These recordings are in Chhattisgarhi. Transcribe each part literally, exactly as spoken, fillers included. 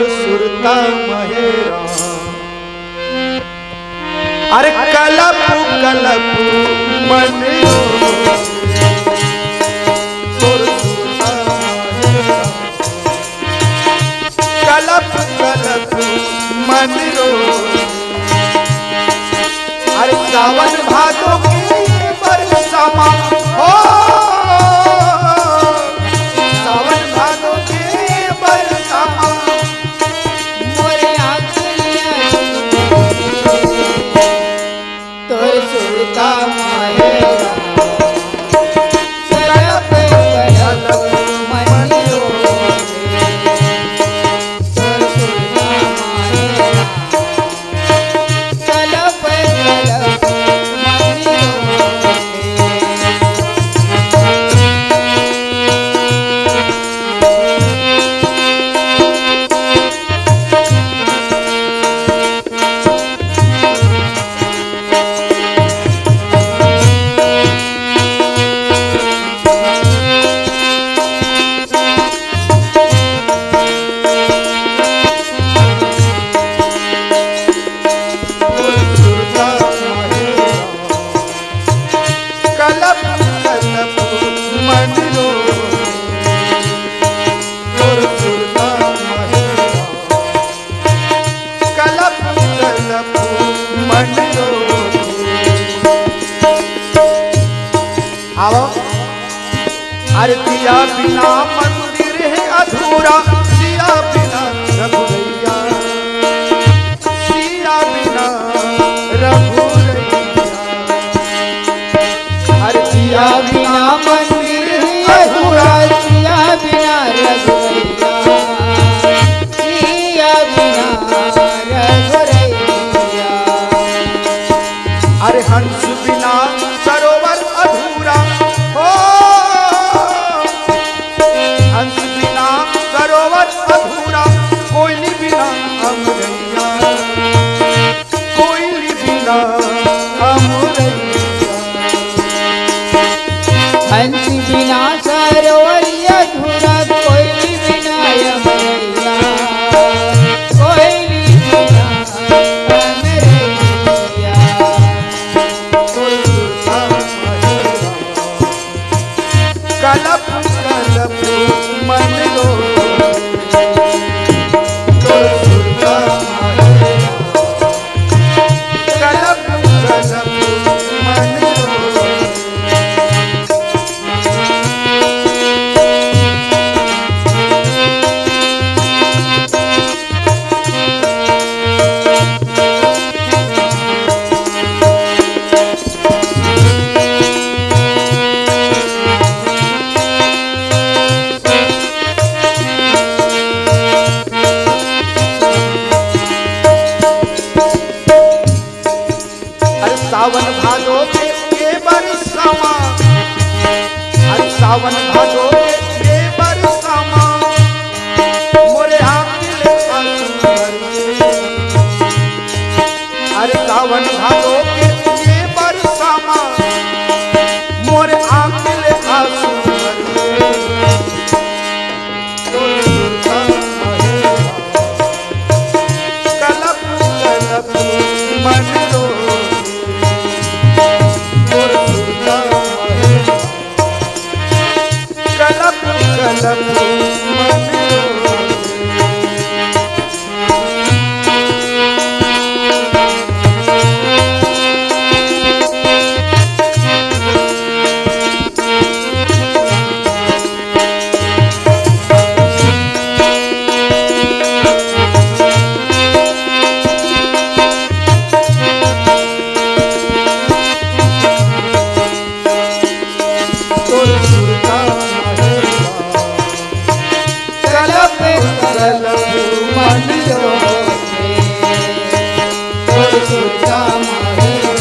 सुरता महेरा। अरे कलप कलप मन रो। कलप कलप मन रो। अरे सावन भादो के बरसामा हो, सावन भादो के बरसामा। मोरे आंखिया तोर सुरता माहेरा। कलप कलप मन रोवे। तोर सुरता माहेरा। कलप कलप मन रोवे। कलप कलप मन रोवे, तोर सुरता माहेरा। कलप कलप मन रोवे। आओ। अरे जिया बिना मंदिर हे अधूरा, जिया बिना रघुरैया, जिया बिना रघुरैया। अरे जिया बिना मंदिर हे अधूरा, जिया बिना रघुरैया, जिया बिना रघुरैया। अरे हंस बिना सरोवर अधूरा हो, हंस बिना सरोवर अधूरा, कोयली बिना अमरैया, कोयली बिना अमरैया। हंस बिना सरोवर अधूरा, कोयली बिना अमरैया, कोयली बिना अमरैया। कलप कलप मन रोवे। कलप कलप मन रोवे। अरे सावन भादो के ये बरसामा, अरे सावन भादो के ये बरसामा, मोरे आंखी ले आंसू भर के। अरे सावन भादो के ये बरसामा, मोरे आंखी ले आंसू भर के। कलप कलप मन रोवे, तोर सुरता माहेरा। कलप कलप मन रोवे। तोर सुरता माहेरा। कलप कलप मन रोवे। तोर सुरता माहेरा।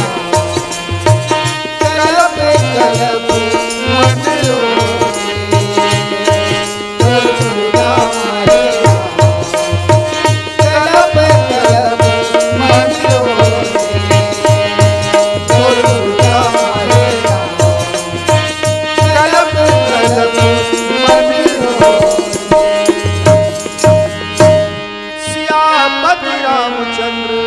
कलप कलप मन रोवे। तोर सुरता माहेरा। कलप कलप मन रोवे। तोर सुरता माहेरा। कलप कलप मन रोवे। रामचंद्र